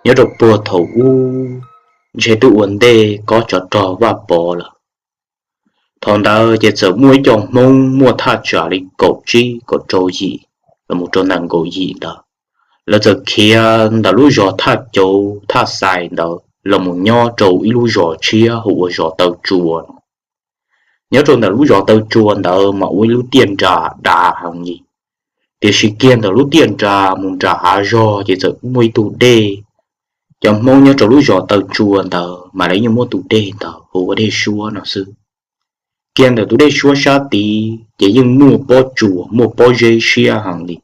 Nyob rau puag thaum ub, ntshe twb ua ntej kob tsov rog Vaj Pov lawm. Thaum ntawd ces txawm muaj ib co Hmoob muaj thaj tsam li kaum tsib kaum rau yim los mus rau nees nkaum yim ntawd, lawv txawm khiav ntawm lub zos Thaj Cauv Thaj Xais ntawd los mus nyob rau ib lub zos tshiab hu ua zos Taw Tsua no. Nyob rau ntawm lub zos Taw Tsua ntawd mas ua ib lub tiaj nras dav heev li. Tiam sis kiag ntawm lub tiaj nras mus nram hav zog ces txawm muaj ib tug dej. Cov Hmoob nyob rau lub zos Taw Tsua ntawd mas lawv yeej muab tus dej ntawd hu ua dej suab no xwb. Kiag ntawm tus dej suab sab tid ces yeej muaj pob tsuas muaj pob zeb siab heev li.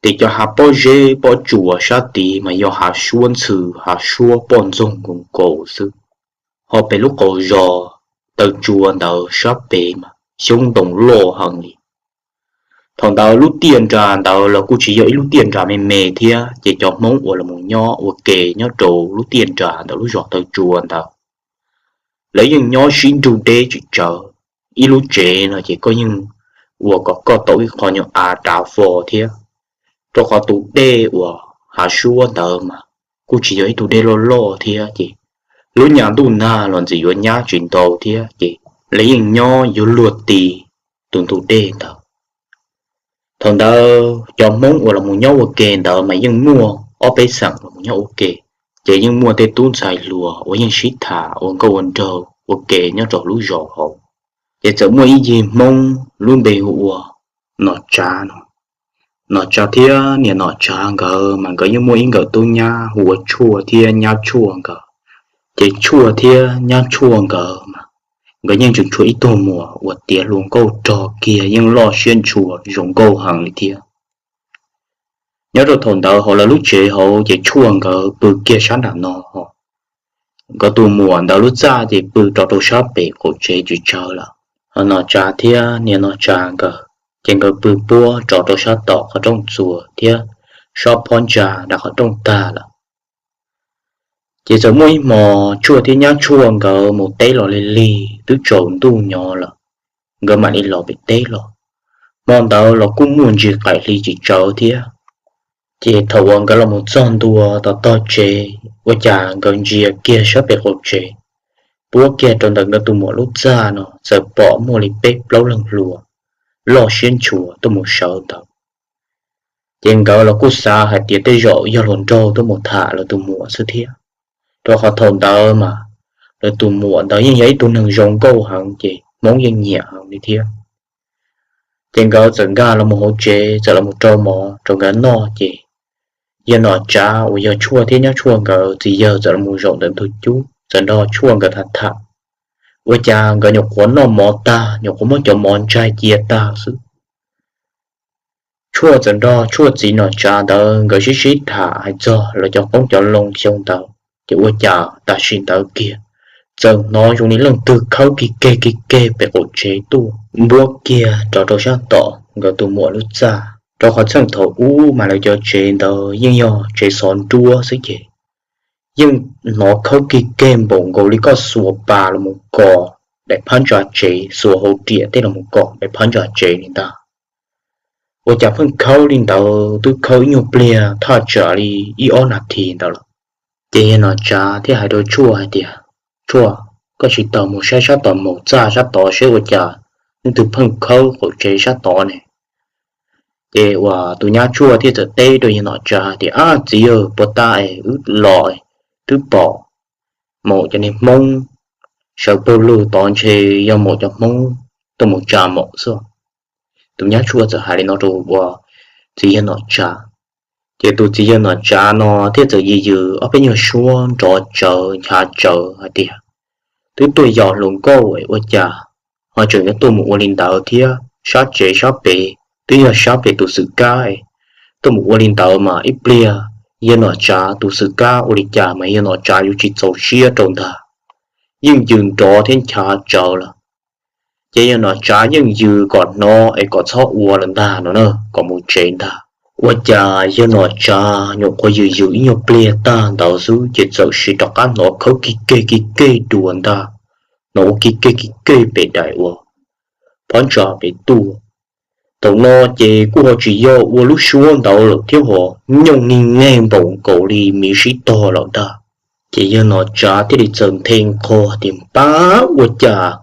Ces cov hav pob zeb pob tsuas sab tid mas yog hav suab ntxhw, hav suab poj ntxoog nkaus nkaus xwb. Ho pem lub qab zos Taw Tsua ntawd sab pem mas xyoob ntoo loj heev li. Thaum ntawd lub tiaj nras ntawd los kuj tsis yog ib lub tiaj nras me me thiab, ces cov Hmoob uas los nyob ua ke nyob rau lub tiaj nras ntawm lub zos Taw Tsua ntawd, lawv yeej nyob sib nrug deb tsis tsawg. Ib lub tsev no ces koj yeej ua kom koj tau ib qho nyuag av dav fo thiab, rau qhov tus dej uas hav suab ntawd mas kuj tsis yog ib tug dej loj loj thiab, ces lub nyas ntuj nag los ntxim yuav nyab tsis ntau thiab, ces lawv yeej nyob yuav luag ti tus ntug dej ntawd. Thaum ntawd cov Hmoob uas los nyob ua ke ntawd mas yeej muaj ob peb xeem los nyob ua ke, ces yeej muaj tej tub ntxhais hluas uas yeej sib tham ua nkauj ua nraug ua ke nyob rau lub zos hauv. Ces txawm muaj ib yig Hmoob lub npe hu ua Nom Tsav no. Nom Tsav thiab niam Nom Tsav nkawd mas nkawd yeej muaj ib nkawm tub nyab hu ua Tshuaj thiab nyab Tshuaj nkawd. Ces Tshuaj thiab nyab Tshuaj nkawd mas nkawd yeej tseem tshuav ib tug muam uas tiav hluas nkauj rog kiag yeej loj siab ntshua zoo nkauj heev li thiab. Nyob rau thaum ntawd hauv lawv lub tsev hauv ces Tshuaj nkawd pw kiag sab nram no, nkawd tus muam ntawd lub txaj ces pw rov rau sab pem qaum tsev tsis tsawg lawm. Ho Nom Tsav thiab niam Nom Tsav nkawd ces nkawd pw puab rov rau sab tom qhov rooj txuas thiab sab phab ntsa nram qhov rooj tag lawm. Ces txawm muaj ib hmo Tshuaj thiab nyab Tshuaj nkawd mus teb los lig lig twb tsaus ntuj nyob lawm, nkawd mam li los pem teb los. Hmo ntawd los kuj muaj ntsis qaim hli tsis tsawg thiab. Ces thaum uas nkawd los mus txog ntua tom tog tsev ua cas nkawd ntsia kiag sab pem qaum tsev, puab kiag rau ntawm nkawd tus muam lub txaj no txawm pom muaj li peb plaub leeg hluas loj siab ntshua tuaj mus sawv ntawd. Ces nkawd los kuj xav hais tias tej zaum yog hluas nraug tuaj mus tham lawv tus muam xwb thiab, rau qhov thaum ntawd mas lawv tus muam ntawd yeej yog ib tug neeg zoo nkauj heev ces Hmoob yeej nyiam heev li thiab. Ces nkawd txawm nkag los mus hauv tsev txawm los mus rau mov rau nkawd noj ces yawg Nom Tsav uas yog Tshuaj thiab nyab Tshuaj nkawd txiv yawg txawm los mus zaum ntawm ntug cub txawm nrog Tshuaj nkawd tham tham. Ua cas nkawd nyuam qhuav noj mov tag nyuam qhuav muab cov mov ntsaig cia tag xwb, Tshuaj txawm nrog Tshuaj txiv Nom Tsav ntawd nkawd sib sib tham hais txog lawv cov qoob cov loo xyoo ntawd, ces ua cas tam sim ntawd kiag txawm hnov zoo li leej twg khawb kig keg kig keg pem qaum tsev tuaj npuab kiag rov rau sab tom nkawd tus muam lub txaj. Rau qhov txheej thaum ub mas lawv cov tsev ntawd yeej yog tsev xov nruab xwb ces yeej hnov khawb kig keg npaum nkaus li koj xuas pas los mus kos daim phab ntsa tsev, xuas hauv riam tej los mus kos daim phab ntsa tsev li ntag. Ua cas pheej khawb li ntawd twb khawb ib nyuag pliag thaj tsam li ib ob nas this ntawd lawm. Ces yawg Nom Tsav thiaj hais rau Tshuaj hais tias, Tshuaj, koj tsis tau mus saib sab tom mus txaj sab tod seb ua cas leej twg pheej khawb qaum tsev sab tod ne? Ces uas tus nyab Tshuaj thiaj txawm teb rau yawg Nom Tsav tias, Ab txiv, puas tas es wb los twb pom maum cov niag Hmoob sawv pawg lug tod ntshe yog maum cov Hmoob tuaj mus tsa maum xwb. Tus nyab Tshuaj txawm hais li no rau uas txiv yawg Nom Tsav. Ces tus txiv yawg Nom Tsav no thiaj txawm yws yws ob peb nyuag suab nrov tsawv nchav tsawv hais tias, Twb tuaj yos hluas nkauj ua cas ho tseem yuav tuaj mus ua li ntawd thiab? Sab tsev sab pem twb yog sab pem tus xwm kab, tuaj mus ua li ntawd mas ib pliag yawg Nom Tsav tus xwm kab ua li cas mas yawg Nom Tsav yuav tsis txaus siab rau ntag. Yeej yws nrov thiab nchav tsawv lawm. Ces yawg Nom Tsav yeej yws kom hnov es kom txhob ua lawm ntag no na, kom mus tsev ntag. Ua cas yawg Nom Tsav nyuam qhuav yws yws ib nyuag pliag tag ntawd xwb ces txawm sim rov qab hnov khawb kig keg kig keg dua ntag, hnov ua kig keg kig keg pem daim uas phab ntsa pem tuaj. Thaum no ces kuj ho tsis yog ua lub suab ntawd lawm thiab, ho nyooj neeg nkaus li miv sib tog lawm ntag. Ces yawg Nom Tsav thiaj li txawm nthe nqho tias, Pab, ua cas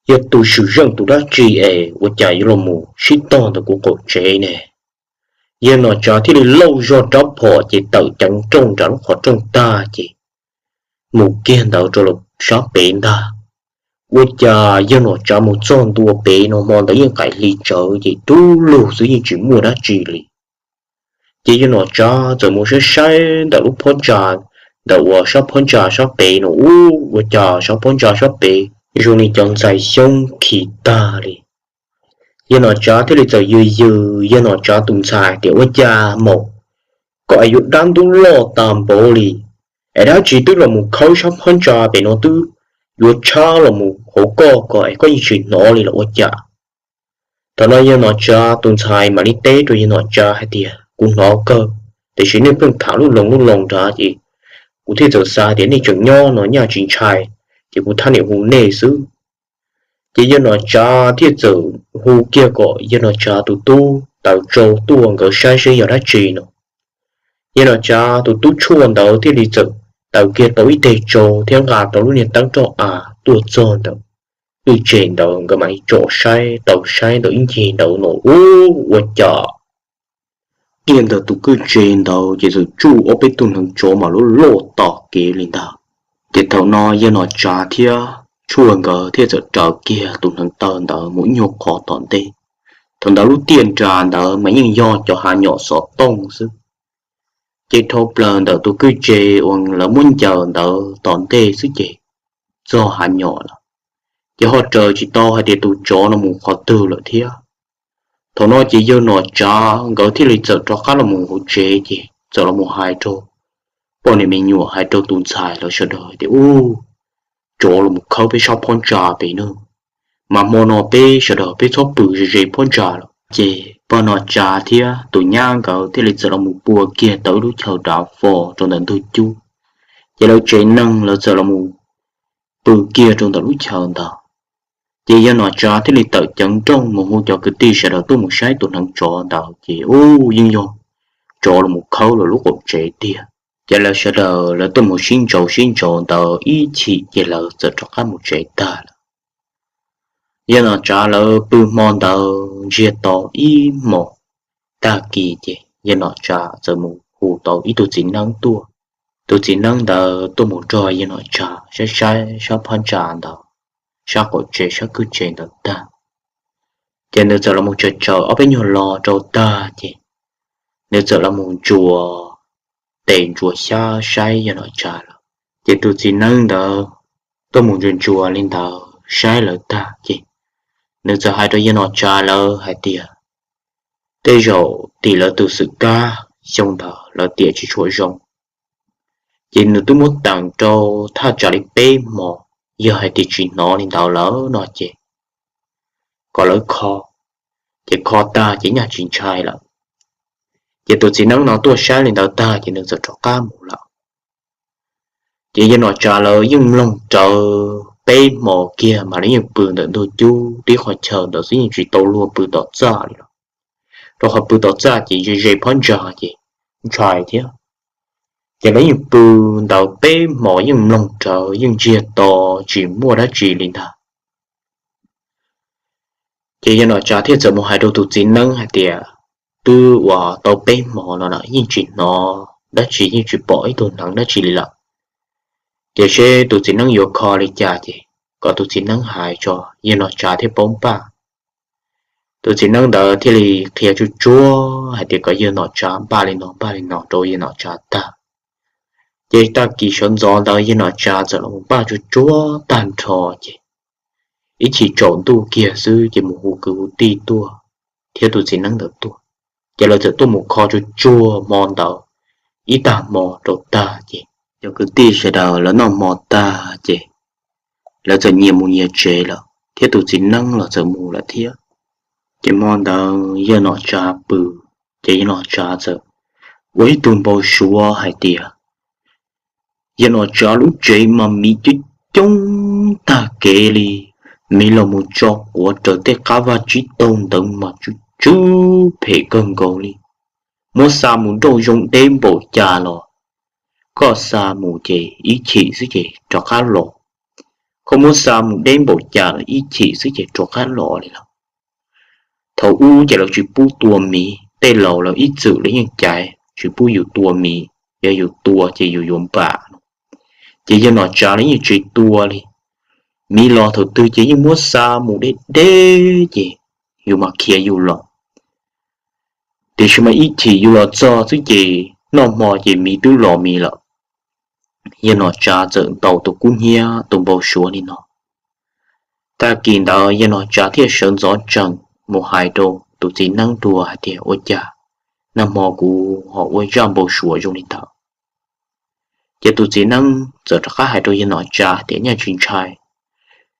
yog tus swm zeej tus dab tsi es ua cas yuav los mus sib tog ntawm kuv qaum tsev ne? Yawg Nom Tsav thiaj li lauj zog rab phom ces tawm ceev nrooj nram lub qhov rooj tag ces mus kiag ntawd rau sab pem ntag. Ua cas yawg Nom Tsav mus txog ntua pem no hmo ntawd yeej qaim hli tsawv ces dub lug xwb, yeej tsis muaj dab tsi li. Ces yawg Nom Tsav txawm mus saib saib ntawm lub phab ntsa, ntawm uas sab phab ntsa sab pem no, ub, ua cas sab phab ntsa sab pem zoo li cov ntxhais xyoob khi tag li. Yawg Nom Tsav thiaj li txawm yws yws yawg Nom Tsav tus ntxhais tias, Ua cas mog, koj es yuav dab ntub loj tag npaum li, es dab tsi twb los mus khawb sab phab ntsa pem no twb yuav tshab los mus hauv koj ko es koj yeej tsis hnov li los ua cas? Thaum no yawg Nom Tsav tus ntxhais mam li teb rau yawg Nom Tsav hais tias, Kuv hnov kawg, tiam sis nej pheej tham lub loo lub loo nrad ces kuv thiaj txawm xav tias nej tseem nyob no nyaj tsis ntshai, ces kuv thiaj niam hu nej xwb. Ces yawg Nom Tsav thiaj txawm hu kiag kom yawg Nom Tsav tus tub taws tsau tuaj nkawd saib seb yog dab tsi no. Yawg Nom Tsav tus tub tshuaj ntawd thiaj li txawm taws kiag tau ib teg tsau thiab nqa tau lub niag teeb roj av tuaj txog ntawm kwj tse ntawd, nkawd mam li tsom saib tau saib ntawm ib ncig ntawd no, ub, ua cas kiag ntawm tus kwj tse ntawd ces txawm tsuj ob peb tug hneev tsov mas lub loj tom kev li ntag. Ces thaum no yawg Nom Tsav thiab tshuaj nkawd thiaj txawm raws kiag tus hneev taw ntawd mus ib nyuag qhov tom ntej. Thaum ntawd lub tiaj nras ntawd mas yeej yog cov hav nyom xov tooj xwb. Ces dhau plaws ntawm tus kwj tse uas lawv muab ncaws ntawd tom ntej xwb ces txog hav nyom lawm. Ces ho raws tsis tau hais tias tus tsov no mus qhov twg lawm thiab. Thaum no ces yawg Nom Tsav nkawd thiaj li txawm rov qab los mus hauv tsev ces txawm los mus hais rau poj niam me nyuam, hais rau tus ntxhais lawv sawv daws tias, Ub, tsov los mus khawb peb sab phab ntsa pem no, mas hmo no peb sawv daws peb txhob pw ze ze phab ntsa lawm. Ces pog Nom Tsav thiab tus nyab nkawd thiaj li txawm los mus pua kiag tau ib lub chaw dav fo rau ntawm ntug cub. Ces lawv tsev neeg lawv txawm los mus pw kiag rau ntawm lub chaw ntawd. Ces yawg Nom Tsav thiaj li tawm ceev nrooj mus hu cov kwv tij sawv daws tuaj mus saib tus hneev tsov ntawd ces ub, yeej yog tsov los mus khawb lawv lub qaum tsev tiag. Ces lawv sawv daws lawv tuaj mus sib ntsaus sib ntsaus ntawd ib chim ces lawv txawm rov qab mus tsev tag lawm. Yawg Nom Tsav lawv pw hmo ntawd ntsiag to ib hmos, tag kis ces yawg Nom Tsav txawm mus hu tau ib tug txiv neeb tuaj. Tus txiv neeb ntawd tuaj mus nrog yawg Nom Tsav saib saib sab phab ntsa ntawd, sab qaum tsev sab kwj tse ntawd tag, ces nws txawm los mus tsaws tsaws ob peb nyuag lo rau tag ces nws txawm los mus ntsuas tes ntsuas xyab saib yawg Nom Tsav lawm. Ces tus txiv neeb ntawd tuaj mus ntsuas ntsuas li ntawd saib lawv tag ces nws txawm hais rau yawg Nom Tsav lawv hais tias, Tej zaum tim lawv tus xwm kab xyoo ntawd lawv tiam tsis tshua zoo, ces nws twb muab teem rau thaj tsam li peb hmos, yog hais tias tsis hnov li ntawd lawm no ces kom lawv kho, ces kho tag ces nyaj tsis ntshai lawm. Ces tus txiv neeb no tuaj saib li ntawd tag ces nws txawm rov qab mus lawm. Ces yawg Nom Tsav lawv yeej mloog rawv peb hmos kiag mas lawv yeej pw ntawm ntug cub tib qhov chaw ntawd xwb, yeej tsis tau luag pw tom txaj li lawm, rau qhov pw tom txaj ces ze ze phab ntsa ces ntshai thiab. Ces lawv yeej pw ntawd peb hmos yeej mloog rawv yeej ntsiag to tsis muaj dab tsi li ntag. Ces yawg Nom Tsav thiaj txawm mus hais rau tus txiv neeb hais tias, Twb ua tau peb hmos no lawm yeej tsis hnov dab tsi, yeej tsis pom ib tug hneev dab tsi li lawm. Ces seb tus txiv neeb yuav kho li cas ces kom tus txiv neeb hais tso, yawg Nom Tsav thiaj paub npaj. Tus txiv neeb ntawd thiaj li qhia tsuj tsuag hais tias kom yawg Nom Tsav npaj li no npaj li no rau yawg Nom Tsav tag. Ces tag kis sawv ntxov ntawd yawg Nom Tsav txawm los npaj tsuj tsuag tag nrho ces ib chim tsaus ntuj kiag xwb ces mus hu kwv hu tij tuaj thiab tus txiv neeb ntawd tuaj. Ces lawv txawm tuaj mus kho tsuj tsuag hmo ntawd ib tag hmo rau tag ces cov kwv tij sawv daws lawv noj hmo tag ces lawv txawm nyias mus nyias tsev lawm thiab tus txiv neeb los txawm mus lawm thiab. Ces hmo ntawd yawg Nom Tsav pw, ces yawg Nom Tsav txawm ua ib tug npau suav hais tias yawg Nom Tsav lub tsev mas miv coob coob tag kev li, Miv los mus tso quav raws tej qab vaj tsib taug ntawd mas tsw tsw phem kawg nkaus li. Muab xa mus nrauj zoo deb npaum cas los koj xa mus ces ib chim xwb ces rov qab los. Koj muab xa mus deb npaum cas los ib chim xwb ces rov qab los li lawm. Thaum ub ces lawv tsis pub tua miv, tej laus lawv ib txwm lawv yeej caiv tsis pub yus tua miv, yog yus tua ces yus yuav npam no. Ces yawg Nom Tsav lawv yeej tsis tua li. Miv los thaum twg ces yeej muab xa mus deb deb ces yus mas khiav yus los. Tiam sis mas ib chim yus los txog xwb ces noj hmo ces miv twb los miv lawm. Yawg Nom Tsav txawm ntaus tus kub hnyiab tus npau suav li no. Tag kis ntawd yawg Nom Tsav thiaj sawv ntxov tsees mus hais rau tus txiv neeb dua hais tias, Ua cas nag hmo kuv ho ua zaj npau suav zoo li ntawd? Ces tus txiv neeb txawm rov qab hais rau yawg Nom Tsav tias, Nyaj tsis ntshai,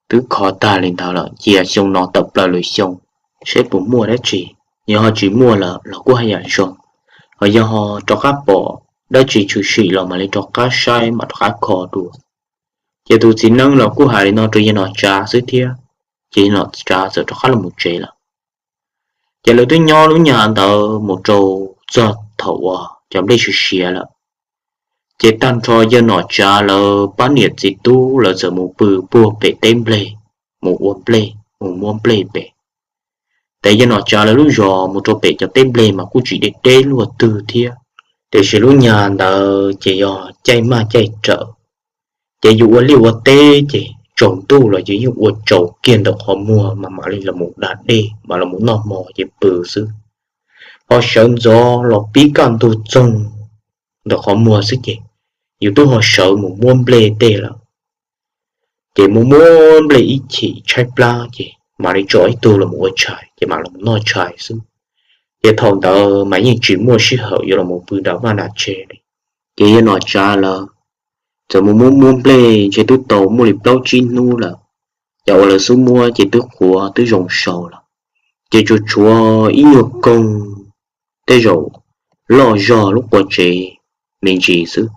twb kho tag li ntawd lawm, cia xyoo no tawm plaws lwm xyoo seb puas muaj dab tsi. Yog ho tsis muaj lawm los kuj haj yam zoo, ho yog ho rov qab pom dab tsi tshwm sim los mam li rov qab saib mam rov qab kho dua. Ces tus txiv neeb los kuj hais li no rau yawg Nom Tsav xwb thiab, ces yawg Nom Tsav txawm rov qab los mus tsev lawm. Ces lawv twb nyob lub nyag ntawd mus rau txog thaum uas cov nplej siav siav lawm. Ces tag nrho yawg Nom Tsav lawv pab niam txiv tub lawv txawm mus pw puag pem teb nplej, mus ua nplej mus muab nplej pem. Ces yawg Nom Tsav lawv lub zos mus rau pem cov teb nplej mas kuj tsis deb deb luaj twg thiab, tiam sis lub nyag ntawd ces yog caij maj caij rawm. Ces yus ua liaj ua teb ces tsaus ntuj los yus yeej ua tsaus kiag ntawm qhov muag mas mam li los mus da dej mam los mus noj hmo ces pw xwb. Ho sawv ntxov los pib kaj ntug txoog ntawm qhov muag xwb ces yus twb ho sawv mus muab nplej tej lawm. Ces muab muab nplej ib chim tshaib plab ces mam li tso ib tug los mus ua tshais ces mam los noj tshais xwb. Ces thaum ntawd mas yeej tsis muaj sij hawm yuav los mus pw nram vaj nram tsev li. Ces yawg Nom Tsav lawv txawm mus muab muab nplej ntshe twb tau muaj li plaub tsib hnub lawm. Cov uas lawv xub muab ces twb qhuav twb zoo sau lawm. Ces tsuas tshuav ib nyuag koog tej zaum loj zog lub qua tsev me ntsis xwb.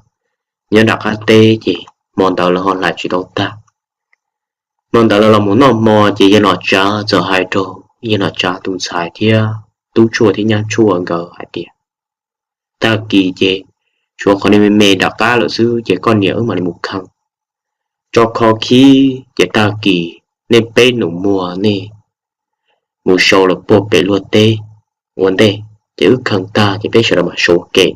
Nyob nram qab teb ces hmo ntawd lawv ho hlais tsis tau tag. Hmo ntawd lawv los mus noj hmo ces yawg Nom Tsav txawm hais rau yawg Nom Tsav tus ntxhais thiab tub tshuaj thiab nyab tshuaj nkawd hais tias, Tag kis ces tshuav qhov niag me me nram qab lawm xwb ces koj niam wb mam li mus kheej. Tso kho khib ces tag kis nej peb nus muag nej mus sau los puag pem luag teb ua ntej, ces wb kheej tag ces peb sawv daws mam sau ua ke.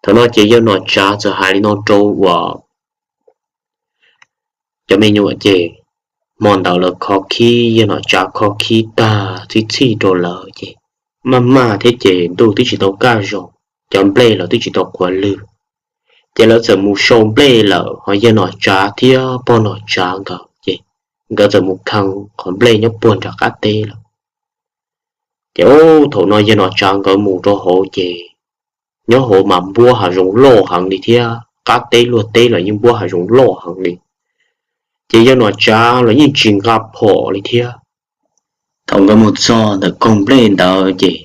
Thaum no ces yawg Nom Tsav txawm hais li no rau uas cov me nyuam ces hmo ntawd lawv kho khib, yawg Nom Tsav kho khib tag txhij txhij rau lawv ces maj maj thiab ces ntuj twb tsis tau kaj zoo, cov nplej los twb tsis tau qhuav lwg. Ces lawv txawm mus sau nplej lawm, ho yawg Nom Tsav thiab pog Nom Tsav nkawd ces nkawd txawm mus kheej qhov nplej nyob puag nram qab teb lawm. Ces thaum no yawg Nom Tsav nkawd mus rau hauv ces nyob hauv mas npuab hav zoov loj heev li thiab qab teb luag teb los yeej npuab hav zoov loj heev li. Ces yawg Nom Tsav los yeej tsis nqa phom li thiab. Thaum nkawd mus txog ntawm koog nplej ntawd ces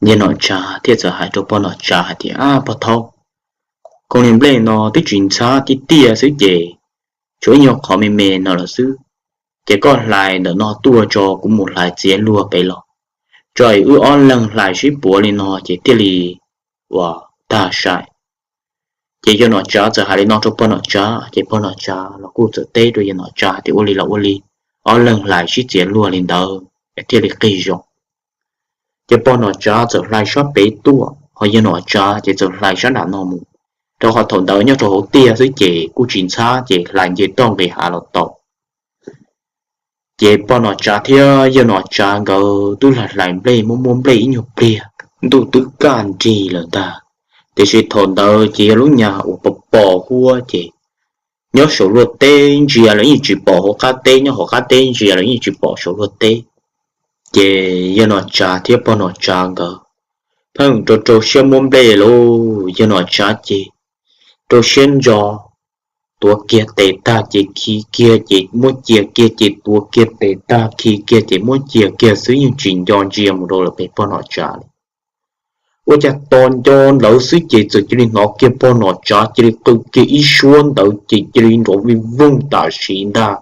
yawg Nom Tsav thiaj txawm hais rau pog Nom Tsav hais tias, Pog Thaub, koog niag nplej no twb tsis ntxhab tiag tiag xwb ces tshuav ib nyuag qhov me me no lawm xwb. Ces koj hlais ntawm no tuaj tso kuv mus hlais txiav luag pem los, tso es wb ob leeg hlais sib puav li no ces thiaj li uas tag sai. Ces yawg Nom Tsav txawm hais li no rau pog Nom Tsav ces pog Nom Tsav los kuj txawm teb rau yawg Nom Tsav tias, Ua li los ua li, ob leeg hlais sib txiav luag li ntawd thiaj li qig zoo. Ces pog Nom Tsav txawm hlais sab pem tuaj, ho yawg Nom Tsav ces txawm hlais sab nram no mus, rau qhov thaum ntawd nyob rau hauv tiaj xwb ces kuj tsis ntxhab ces hlais nce toj nqis hav los tau. Ces pog Nom Tsav thiab yawg Nom Tsav nkawd twb hlais hlais nplej muab muab nplej ib nyuag pliag, ntuj twb kaj nrig lawm ntag. Tiam sis thaum ntawd ces yog lub nyag uas pos pos huab ces nyob saum luag teb ntsia los yeej tsis pom hauv qab teb, nyob hauv qab teb ntsia los yeej tsis pom saum luag teb. Ces yawg Nom Tsav thiab pog Nom Tsav nkawd pheej rau rau siab muab nplej lauj, yawg Nom Tsav ces rau siab ntso, tuav kiag tes tag ces khi kiag ces muab cia kiag ces tuav kiag tes tag khi kiag ces muab cia kiag xwb, yeej tsis nco ntsia mus rau lawm pem pog Nom Tsav li. Ua cas tos nco ntawd xwb ces txawm cia li hnov kiag pog Nom Tsav cia li qw kiag ib suab ntawd ces cia li nrov vij voog tam sim ntag.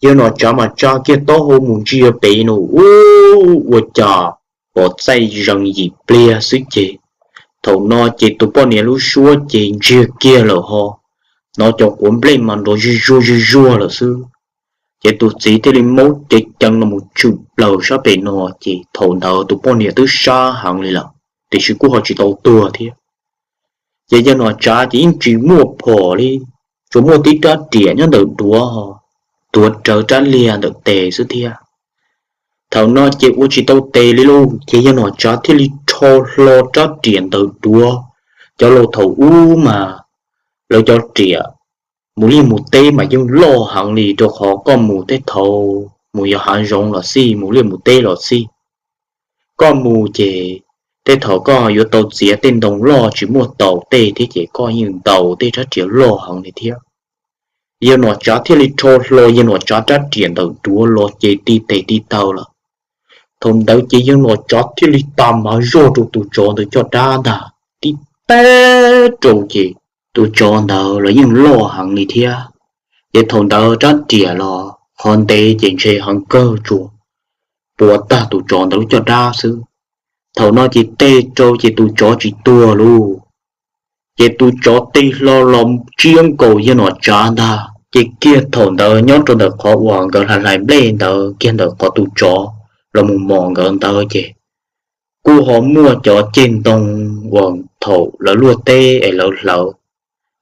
Yawg Nom Tsav mas tsa kiag taub hau mus ntsia pem no ub, ua cas pom txaij zees yim pliag xwb ces thaum no ces tus poj niam lub suab ces ntsiag kiag lawm ho, hnov cov quav nplej mas nrov zuj zuag zuj zuag lawm xwb. Ces tus txiv thiaj li maub cev cees los mus tshwm plaws sab pem no, ces thaum ntawd tus poj niam twb sab heev li lawm, tiam sis kuj ho tsis tau tuag thiab. Ces yawg Nom Tsav ces yeej tsis muaj phom li, tsuas muaj tib rab riam nyob ntawm duav, tuav rawv rab liag ntawm tes xwb thiab. Thaum no ces ua tsis tau tes li lauj, ces yawg Nom Tsav thiaj li rho hlo rab riam ntawm duav. Cov laus thaum ub mas lawv cov riam mus liaj mus teb mas yeej loj heev li, rau qhov koj mus tej thaum mus yos hav zoov los xij, mus liaj mus teb los xij, koj mus ces tej thaum koj yuav tau txiav tej ntoo loj tsis muaj taus tej thiab, ces koj yeej ntaus tej rab riam loj heev li thiab. Yawg Nom Tsav thiaj li rho hlo yawg Nom Tsav rab riam ntawm duav los ces ti tes ti taw lawm. Thaum ntawd ces yawg Nom Tsav thiaj li tas mav zog rau tus tsov ntawd caj dab ntag, tib teg rau ces tus tsov ntawd los yeej loj heev li thiab. Ces thaum ntawd rab riam los qhov ntev ces ntshe heev kawg tsuas puav tag tus tsov ntawd lub caj dab xwb. Thaum no ces teg rau ces tus tsov tsis tuag lauj. Ces tus tsov tig hlo los tsiab nkaus yawg Nom Tsav ntag, ces kiag thaum ntawd nyob rau ntawm qhov uas nkawd hlais hlais nplej ntawd, kiag ntawm qhov tus tsov los mus mos nkawd ntawd ces kuj ho muaj cov ceg ntoo uas thaum lawv luaj teb es lawv hlawv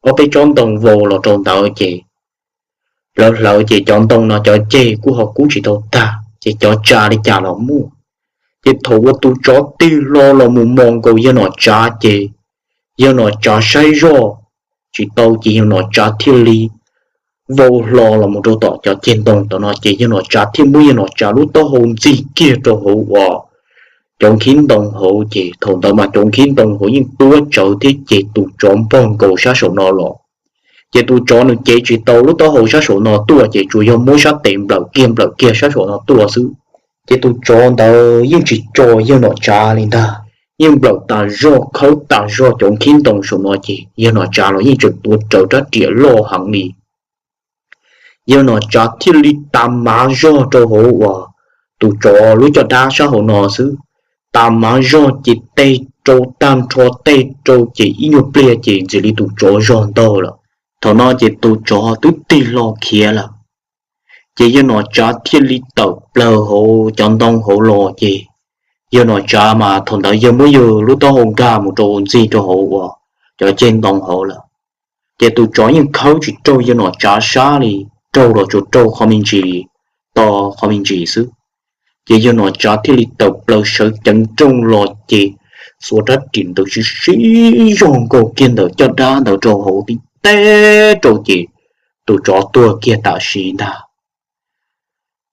ob peb tsob ntoo vau los rau ntawd ces lawv hlawv ces cov ntoo no cov ceg kuj ho kub tsis tau tag, ces cov tsa li cas los muaj. Ces thaum uas tus tsov tig hlo los mus mos nkaus yawg Nom Tsav ces yawg Nom Tsav saib zoj tsis tau ces yawg Nom Tsav thiaj li vau hlo los mus rau tom cov ceg ntoo tom no, ces yawg Nom Tsav thiaj muab yawg Nom Tsav lub taub hau ntxig kiag rau hauv uas cov nkhib ntoo hauv, ces thaum ntawd mas cov nkhib ntoo hauv yeej tuab tsawv thiab, ces tus tsov npog nkaus sab saum no los. Ces tus tsov nws cev tsis tau lub taub hau sab saum no tuaj, ces tsuas yog muab sab tes nplawm kiag nplawm kiag sab saum no tuaj xwb. Ces tus tsov ntawd yeej tsis tso yawg Nom Tsav li ntag, yeej nplawm tas zog khawb tas zog cov nkhib ntoo saum no, ces yawg Nom Tsav los yeej tseem tuav rawv rab riam loj heev li. Yawg Nom Tsav thiaj li tas mav zog rau hauv uas tus tsov lub caj dab sab hauv no xwb. Tas mav zog ces teg rau tag nrho, teg rau ces ib nyuag pliag ces ntxim li tus tsov zog ntaug lawm. Thaum no ces tus tsov twb tig hlo khiav lawm. Ces yawg Nom Tsav thiaj li tawm plaws hauv cov ntoo hauv los, ces yawg Nom Tsav mas thaum ntawd yawg muab yawg lub taub hau nkag mus rau ntxig rau hauv uas cov ceg ntoo hauv lawm. Ces tus tsov yeej khawb tsis raug yawg Nom Tsav sab li, raug los tsuas raug qhov me ntsis, to qhov me ntsis xwb. Ces yawg Nom Tsav thiaj li tawm plaws sawv ceev nrooj los, ces xuas rab riam ntawd sib sib zog nkaus kiag ntawm caj dab ntawd rau hauv tib teg rau, ces tus tsov tuag kiag tam sim ntag.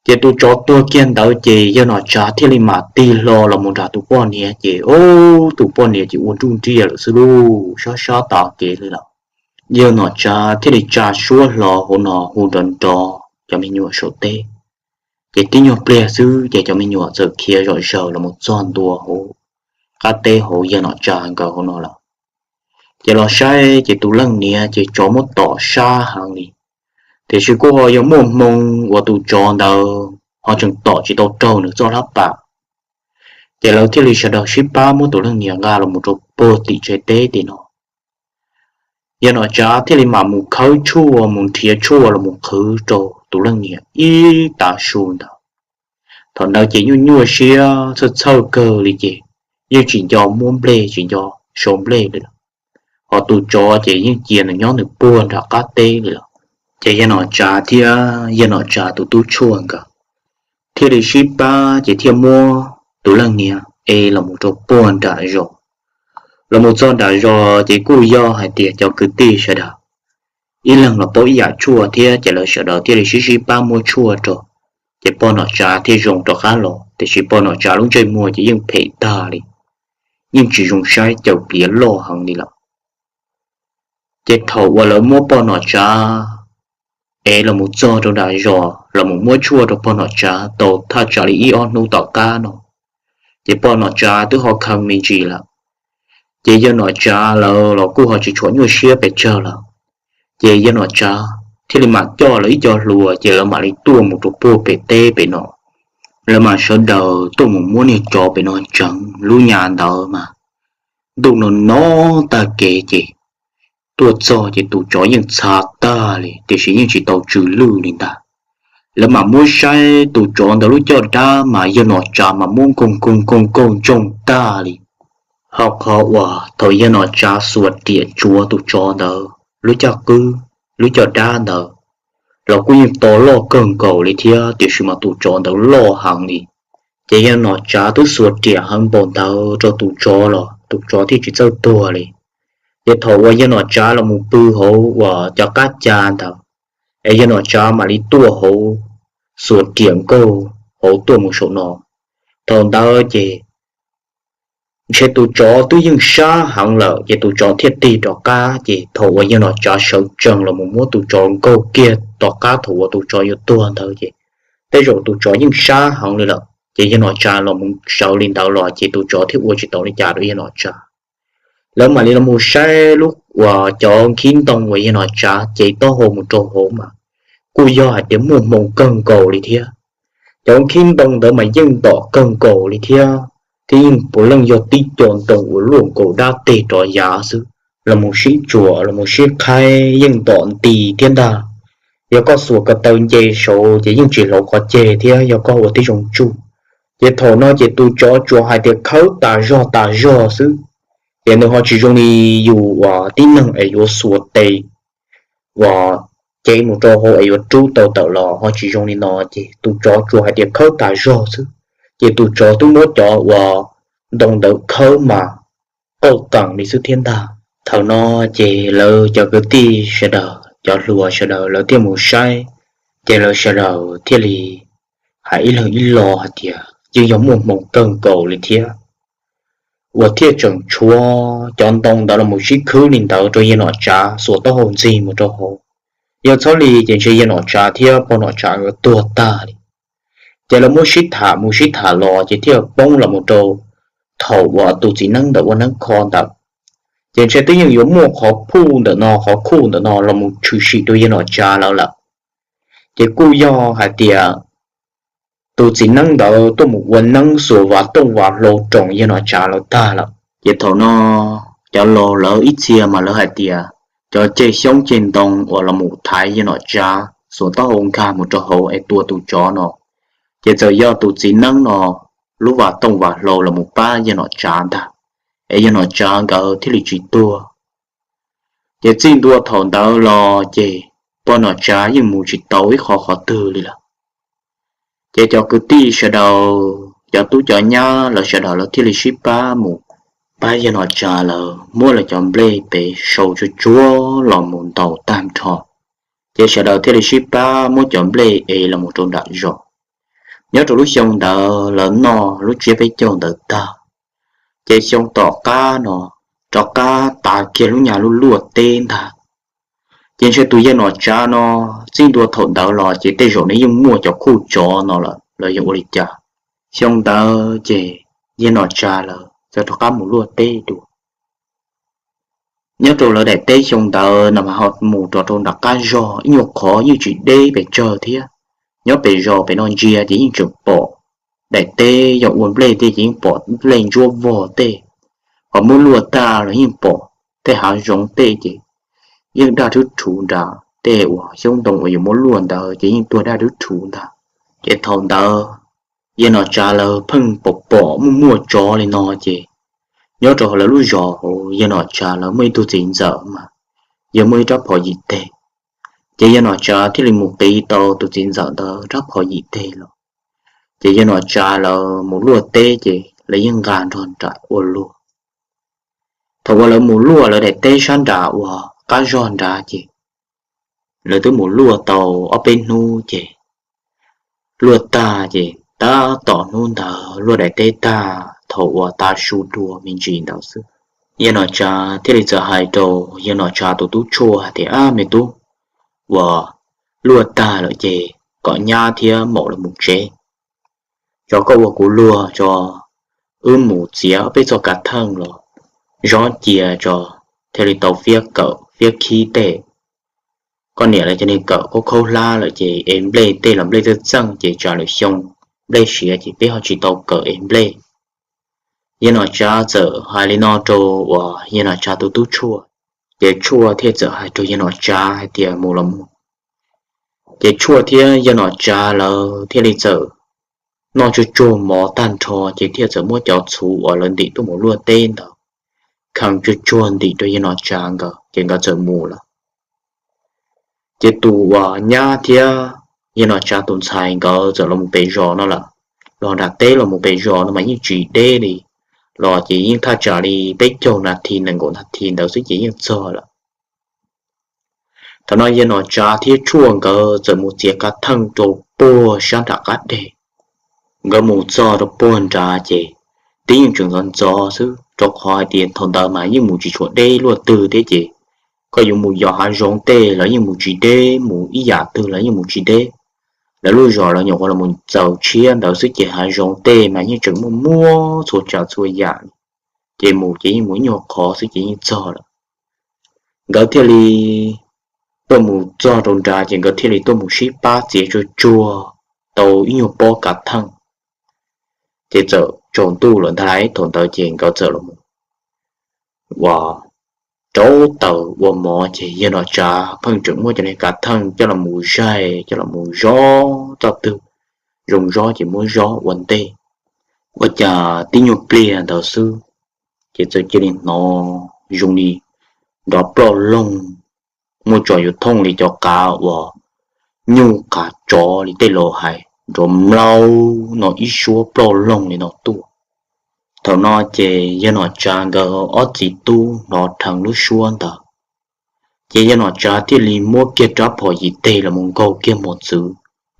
Ces tus tsov tuag kiag ntawd ces yawg Nom Tsav thiaj li mam tig hlo los mus nram tus poj niam, ces ub, tus poj niam ces ua nruj nriaj lawm xwb lauj, sab sab tas kev li lawm. Yawg Nom Tsav thiaj li tsa suab hlo hauv no hu nrov nrov cov me nyuam saum teb. Ces tib nyuag pliag xwb ces cov me nyuam txawm khiav zom zaws los mus txog ntua hauv qab teb hauv yawg Nom Tsav nkawd hauv no lawm. Ces los saib ces tus leej niam ces tsov muab tom sab heev li, tiam sis kuj ho yog muaj hmoo uas tus tsov ntawd ho tseem tom tsis tau raug nws txoj hlab pas. Ces lawv thiaj li sawv daws sib pab muab tus leej niam nqa los mus rau puag tim tsev teb tim no. Yawg Nom Tsav thiaj li mam mus khawb tshuaj, mus nrhiav tshuaj los mus qhwv rau tus leej niam ib tav su ntawd. Thaum ntawd ces nyuaj nyuaj siab txhawj txhawj kawg li, ces yeej tsis nco muab nplej tsis nco sau nplej li lawm. Ho tus tsov ces yeej cia nws nyob nws puag nram qab teb li lawm. Ces yawg Nom Tsav thiab yawg Nom Tsav tus tub tshuaj nkawd thiaj li sib pab ces thiaj muab tus leej niam ev los mus rau puag nram zos. Los mus txog nram zos ces kuj yog hais tias cov kwv tij sawv daws ib leeg los paub ib yam tshuaj thiab, ces lawv sawv daws thiaj li sib sib pab muab tshuaj rau, ces pog Nom Tsav thiaj zoo rov qab los, tiam sis pog Nom Tsav lub ntsej muag ces yeej phem tag li, yeej tsis zoo saib, caws pliav loj heev li lawm. Ces thaum uas lawv muab pog Nom Tsav ev los mus txog rau nram zos los mus muab tshuaj rau pog Nom Tsav tau thaj tsam li ib ob hnub tom qab no, ces pog Nom Tsav twb ho kheev me ntsis lawm. Ces yawg Nom Tsav lawv los kuj ho tsis tshua nyuaj siab pes tsawg lawm. Ces yawg Nom Tsav thiaj li mam coj lawv ib co hluas ces lawv mam li tuaj mus rau puag pem teb pem no. Lawv mam sawv daws tuaj mus muab niag tsov pem no ntseev. Lub nyam ntawd mas ntuj no no tag kev ces tuaj txog ces tus tsov yeej txhav tag li tiam sis yeej tsis tau tsw lwj li ntag. Lawv mam muab saib tus tsov ntawd lub caj dab mas yawg Nom Tsav mas muab nkoog nkoog nkoog nkoog ntsoog tag li. Ho qhov uas thaum yawg Nom Tsav xuas riam tsuav tus tsov ntawd lub caj qwb, lub caj dab ntawd los kuj yeej to loj kawg nkaus li thiab tiam sis mas tus tsov ntawd loj heev li. Ces yawg Nom Tsav twb xuas riam heev npaum ntawd rau tus tsov los tus tsov thiaj tsis txawj tuag li. Ces thaum uas yawg Nom Tsav los mus pw hauv uas cov qab ca ntawd es yawg Nom Tsav mam li tuaj hauv, xuas riam nkaug hauv tuaj mus saum no. Thaum ntawd ces ntshe tus tsov twb yeej sab heev lawm ces tus tsov thiaj tig rov qab. Ces thaum uas yawg Nom Tsav sawv tsees los mus muab tus tsov nkaug kiag tom qab thaum uas tus tsov yuav tuag ntawd ces tej zaum tus tsov yeej sab heev li lawm ces yawg Nom Tsav los mus sawv li ntawd los ces tus tsov thiaj ua tsis tau li cas rau yawg Nom Tsav. Lawv mam li los mus saib lub uas cov nkhib ntoo uas yawg Nom Tsav cev taub hau mus rau hauv mas kuj yog hais tias muaj hmoo kawg nkaus li thiab. Cov nkhib ntoo ntawd mas yeej ntom kawg nkaus li thiab, thiab yeej puav leej yog tib co ntoo uas luaj nkaus dab teg rov yav xwb. Los mus sib tsuam los mus sib qhaib yeej ntom nti thiab ntag. Yog koj xuas ko taw nce saud ces yeej tsis hlauv qhov ceg thiab yog koj ua tib zoo tsuj. Ces thaum no ces tus tsov tsuas hais tias khawb tas zog tas zog xwb, ces nws ho tsis zoo li yus uas tib neeg es yuav xuas tes uas cev mus rau hauv es yuav rub tau tawm los ho tsis zoo li no. Ces tus tsov tsuas hais tias khawb tas zog xwb, ces tus tsov twb muab cov uas ntoo ntawd khawb mas qauj qees li xwb thiab ntag. Thaum no ces lawv cov kwv tij sawv daws, cov hluas sawv daws lawv thiaj mus saib, ces lawv sawv daws thiaj li hais ib leeg ib lo hais tias yeej yog muaj hmoo kawg nkaus li thiab. Uas thiaj tseem tshuav cov ntoo ntawd los mus sib khwb li ntawd rau yawg Nom Tsav xuas taub hau ntxig mus rau hauv. Yog txhob li ces ntshe yawg Nom Tsav thiab pog Nom Tsav nkawd tuag tag li. Ces lawv muab sib tham mus sib tham los ces thiaj poob los mus rau thaum uas tus txiv neeb ntawd ua neeb kho ntawd. Ces ntshe twb yeej yuav muaj qhov phuj ntawm no qhov khuj ntawm no los mus tshwm sim rau yawg Nom Tsav lawv lawm. Ces kuj yog hais tias tus txiv neeb ntawd tuaj mus ua neeb xuas vas tooj vas hlau roos yawg Nom Tsav lawv tag lawm. Ces thaum no cov laus lawv ib txhia mas lawv hais tias cov ceg xyoob ceg ntoo uas los mus thaiv yawg Nom Tsav xuas taub hau nkag mus rau hauv es tua tus tsov no, ces txawm yog tus txiv neeb no lub vas tooj vas hlau los mus pab yawg Nom Tsav ntag, es yawg Nom Tsav nkawd thiaj li tsis tuag. Ces txij ntua thaum ntawd los ces pog Nom Tsav yeej mus tsis tau ib qho qhov twg li lawm. Ces cov kwv tij sawv daws, cov tub cov nyab lawv sawv daws lawv thiaj li sib pab mus pab yawg Nom Tsav lawv muab lawv cov nplej pem sau tsuag tsuag los mus ntaus tag nrho. Ces sawv daws thiaj li sib pab muab cov nplej ev los mus rau nram zos. Nyob rau lub xyoo ntawd lawv noj lub tsiab peb caug ntawd tag, ces xyoo tom qab no rov qab tas kiag lub nyam lub luaj teb ntag. Ces ntshe tus yawg Nom Tsav no txij ntua thaum ntawd los ces tej zaum nws yeej muaj cov khuj tsov no lawm los yog ua li cas. Xyoo ntawd ces yawg Nom Tsav lawv txawm rov qab mus luaj teb dua. Nyob rau lawv daim teb xyoo ntawd no mas ho mus rov rau nram qab zog ib nyuag qhov yeej tsis deb pes tsawg thiab. Nyob pem zos pem no ntsia ces yeej tseem pom daim teb yog ua nplej tej ces yeej pom nplej ntsuab vog tej, ho muab luaj tag los yeej pom tej hav zoov tej ces yeej daj rhwb rhuv nrad, tej uas xyoob ntoo uas yuav muab luaj ntawd ces yeej tuag daj rhwb rhuv ntag. Ces thaum ntawd yawg Nom Tsav lawv pheej pom pom muaj muaj tsov li no ces nyob rau hauv lawv lub zos hauv yawg Nom Tsav lawv muaj ib tug txiv ntxawm mas yog muaj ib rab phom yim teg. Ces yawg Nom Tsav thiaj li mus qiv tau tus txiv ntxawm ntawd rab phom yim teg los, ces yawg Nom Tsav lawv mus luaj teb ces lawv yeej nqa nrog nram ua luag. Thaum uas lawv mus luaj lawv daim teb sab nram uas qab zog nrad ces lawv twb mus luaj tau ob peb hnub ces luaj tag ces tab tom hnub ntawd luaj daim teb tag thaum uas tav su dua me ntsis ntawd xwb, yawg Nom Tsav thiaj li txawm hais rau yawg Nom Tsav tus tub tshuaj hais tias, Ab me tub, uas luaj tag lawm ces kom nyab thiab maum los mus tsev. Tso koj ua kuv luag tso, wb mus txiav peb txoj kav theej los zov cia tso, thiaj li tau fiab kawm fiab khib tej. koj niam lawv cov neeg kawm khaub khaub hlab lawm ces ev nplej tej los nplej txawj txeej ces tsam lwm xyoo nplej siav ces peb ho tsis tau kawm ev nplej. Yawg Nom Tsav txawm hais li no rau uas Yawg Nom Tsav tus tub Tshuaj, ces Tshuaj thiaj txawm hais rau Yawg Nom Tsav hais tias mus los mus. Ces Tshuaj thiab Yawg Nom Tsav lawv thiaj li txawm noj tsuag tsuag mov tag nrho ces thiaj txawm muab cov txhuv uas lawv ntim tuaj mus luaj teb ntawd kheev tsuag tsuag ntim rau Yawg Nom Tsav nkawd ces nkawd txawm mus lawm. Ces tus uas nyab thiab Yawg Nom Tsav tus ntxhais nkawd txawm los mus pem zos no lawm, los nram teb los mus pem zos no mas yeej tsis deb li, los ces yeej thaj tsam li peb caug nas this nees nkaum nas this ntawd xwb ces yeej txog lawm. Thaum no Yawg Nom Tsav thiab Tshuaj nkawd txawm mus txiav kav theej rau puag sab nram qab deg. Nkawd mus txog rau puag nrad ces twb yeej tseem ntxov ntxov xwb rau qhov hais tias thaum ntawd mas yeej mus tsis tshua deb luaj twg thiab ces koj yuav mus yos hav zoov tej los yeej mus tsis deb, mus ib yam twg los yeej mus tsis deb. Lawv lub zos lawv nyuam qhuav los mus txaus tshiab ntawd xwb ces hav zoov tej mas yeej tseem muaj muaj txhua tsav txhua yam, ces mus ces yeej mus ib nyuag qhov xwb ces yeej txog lawm. Nkawd thiaj li tuaj mus txog rau nrad ces nkawd thiaj li tuaj mus sib pab txiav tsuag tsuag tau ib nyuag pob kav theej. Ces txawm tsaus ntuj lawm ntag lauj, thaum ntawd ces nkawd txawm los ua rauv taws ua mov ces Yawg Nom Tsav pheej tseem muab cov niag kav theej coj los mus zaig coj los mus zov, txoj twg zoo zov ces muab zov ua ntej. Ua cas tib nyuag pliag ntawd xwb ces txawm cia li hnov zoo li nrov ploj loog, muaj tso yuav thooj li cov qav uas nyuj qav tsov li tej laus hais, nrov mlaug no ib suab ploj loog li no tuaj. Thaum no ces Yawg Nom Tsav nkawd ob txiv tub hnov dheev lub suab ntawd, ces Yawg Nom Tsav thiaj li muab kiag rab phom yim teg los mus nkaug kiag mos txwv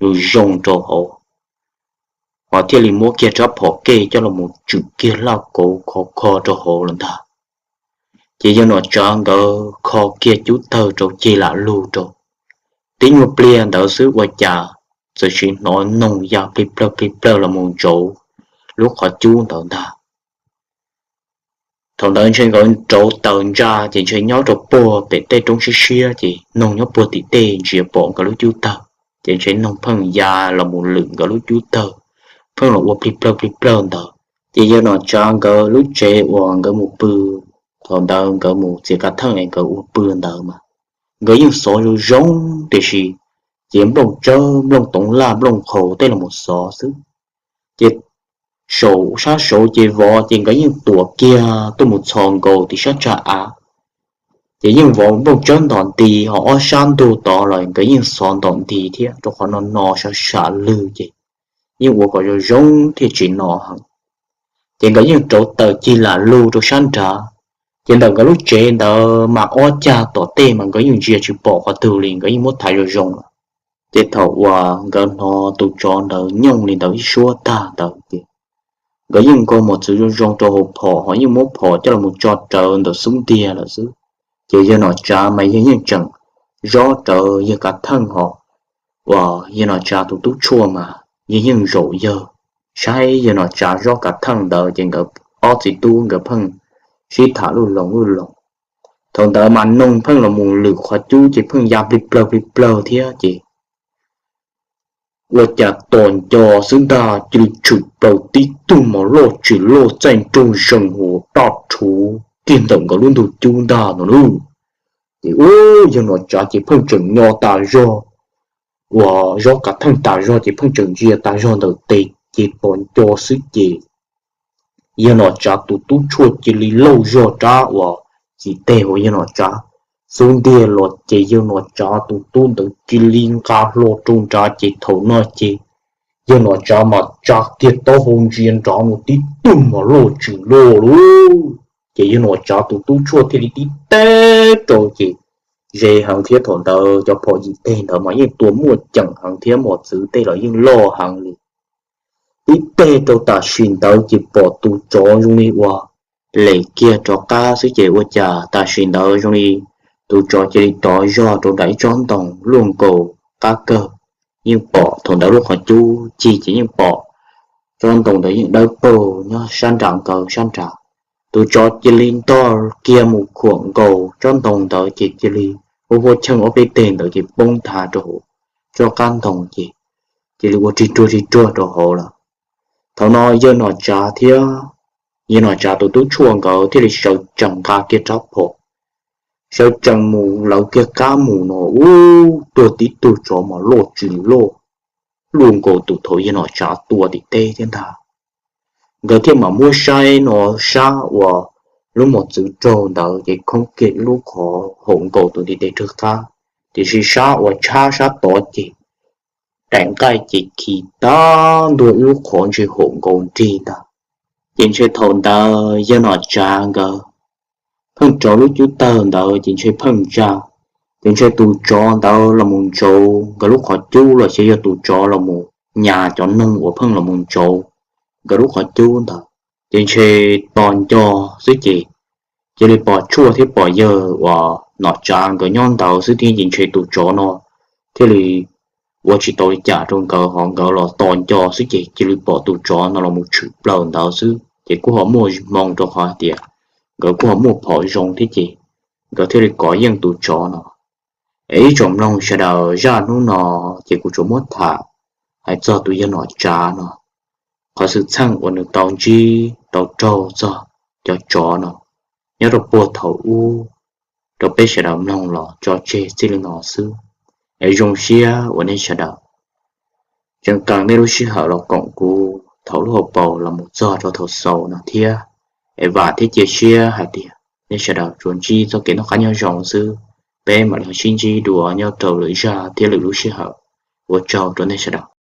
zoo zoo rau hauv, ho thiaj li muab kiag rab phom kej coj los mus tswm kiag laj kauv khov kho rau hauv lawm ntag. Ces Yawg Nom Tsav nkawd kho kiag cub tawg rau cig lam lug rau, tib nyuag pliag ntawd xwb ua cas txawm sim hnov noog ya plig plawg plig plawg los mus ntsauv lub qhov cub ntawd ntag. Thaum ntawd ntshe nkawd rauv taws ntsa ces ntshe nyob rau puag pem tej roob siab siab ces noog nyob puag tim tej ntsia pom nkawd lub cub tawg, ces ntshe noog pheej ya los mus lwm nkawd lub cub tawg, pheej los ua plig plawg plig plawg ntawd. Ces Yawg Nom Tsav nkawd lub tsev uas nkawd mus pw, thaum ntawd nkawd mus txiav kav theej es nkawd ua pw ntawd mas nkawd yeej xov zoo zoo, tiam sis ces nplooj tsawb nplooj toov laj nplooj qhaus tej los mus xov xwb. Ces saum sab saud ces vov ces nkawd yeej tuam kiag tuaj mus txhos nkaus tim sab tsag av, ces yeej vov nplooj tsawb ntom nti, ho ob sab ntug tod los nkawd yeej xov ntom nti thiab, rau qhov no no sab sam lwg ces yeej ua kom zoo zoo thiaj tsis no heev. Ces nkawd yeej rauv taws cig lam lug rau sab nrad, ces ntawm nkawd lub tsev ntawd mas ob cag tom tej mas nkawd yeej ntsia tsis pom qhov twg li, nkawd yeej muab thaiv zoo zoo lawm. Ces thaum uas nkawd hnov tus tsov ntawd nyooj li ntawd ib suab tag ntawd ces nkawd yeej nkaug mos txwv zoo zoo rau hauv phom, ho yeej muab phom coj los mus tso rawv ntawm xub ntiag lawm xwb. Ces Yawg Nom Tsav mas yawg yeej tseem zob rawv yawg kav theej ho, uas Yawg Nom Tsav tus tub Tshuaj mas yawg yeej zaum yawg saib Yawg Nom Tsav zob kav theej ntawd ces nkawd ob txiv tub nkawd pheej sib tham lub loos lub loos. Thaum ntawd mas noog pheej los mus lwm qhov cub ces pheej ya plig plawg plig plawg thiab ces ua cas tom nco xwb ntag cia li tshwm plaws tib tug mos loj tsis loj txaij nroog zees huas daj rhuv kiag ntawm nkawd lub ntug cub ntag no lauj. Ces ub, Yawg Nom Tsav ces pheej tseem nyo tas zog, uas zob kav theej tas zog ces pheej tseem ntsia tas zog ntawm tes, ces tom nco xwb ces Yawg Nom Tsav tus tub Tshuaj cia li lauj zog rab uas yim teg hauv Yawg Nom Tsav xub ntiag los ces Yawg Nom Tsav tus tub ntawd cia li nqa hlo rau nrad ces thaum no ces Yawg Nom Tsav mas tsa kiag taub hau ntsia nrad no tib tug mos loj tsis loj lauj. Ces Yawg Nom Tsav tus tub Tshuaj thiaj li tib teg rau ces ze heev thiab, thaum ntawd cov phom yim teg ntawd mas yeej tua muaj ceem heev thiab mos txwv tej los yeej loj heev li. Tib teg rau tam sim ntawd ces pom tus tsov zoo li uas lem kiag rov qab xwb ces ua cas tam sim ntawd zoo li tus tsov cia li rov zog rau nram ib tsob ntoo luaj nkaus qab kawg. Yeej pom thaum ntawd lub qhov cub cig ces yeej pom tsob ntoo ntawd yeej dawb paug nyob sab nram nkawd sab nrad. Tus tsov cia li ntog kiag mus khuam nkaus tsob ntoo ntawd ces cia li huab huab cheej ob peb teg ntawd ces poob nthav rau hauv tsob qab ntoo ces cia li ua rig ruag rig ruag rau hauv lawm. Thaum no yawg Nom Tsav thiab yawg Nom Tsav tus tub tshuaj nkawd thiaj li sawv tsees nqa kiag rab phom, sawv tsees mus lawv kiag qab mus no ub, tuag tib tug tsov mas loj tsis loj, luaj nkaus tus thaum yawg Nom Tsav tua tim teb thiab ntag. Nkawd thiaj mam muab saib no sab uas lub mos txwv raug ntawd ces khoob kiag ib lub qhov haum nkaus tus ntiv tes rag qab, tiam sis sab uas tshab sab tod ces daim nqaij ces khi tag ntua ib lub qhov ntshe haum nkaus nrig ntag. Ces ntshe thaum ntawd yawg Nom Tsav nkawd pheej rauv lub cub tawg ntawd ces ntshe pheej ntsa, ces ntshe tus tsov ntawd los mus ntsaum nkawd lub qhov cub los sis yog tus tsov los mus nyas cov noog uas pheej los mus ntsaum nkawd lub qhov cub ntawd, ces ntshe tos nco xwb ces cia li pom tshuaj thiab pom yawg uas Nom Tsav nkawd nyob ntawd xwb thiab ces ntshe tus tsov no thiaj li ua tsis tau li cas rau nkawd, ho nkawd los tos nco xwb ces cia li pom tus tsov no los mus tshwm plaws ntawd xwb ces kuj ho muaj hmoo rau qhov hais tias nkawd kuj ho muaj phom zoo thiab ces nkawd thiaj li kov yeej tus tsov no. Es ib tsoom mloog sawv daws, zaj hnub no ces kuv tsuas muab tham hais txog tus yawg Nom Tsav no, qhov xwm txheej uas nws tau ntsib tau raug txog cov tsov no nyob rau puag thaum ub rau peb sawv daws mloog los tso tseg txij li no xwb. Es zoo siab uas nej sawv daws tseem qee nej lub sij hawm los koom kuv thaum lub hauv paus los mus txog rau thaum xaus no thiab. Es vam thiab cia siab hais tias nej sawv daws tsuas ntsib txoj kev noj qab nyob zoo xwb. Peb mam li sib ntsib dua nyob rau lwm zaj thiab lwm lub sij hawm. Ua tsaug rau nej sawv daws.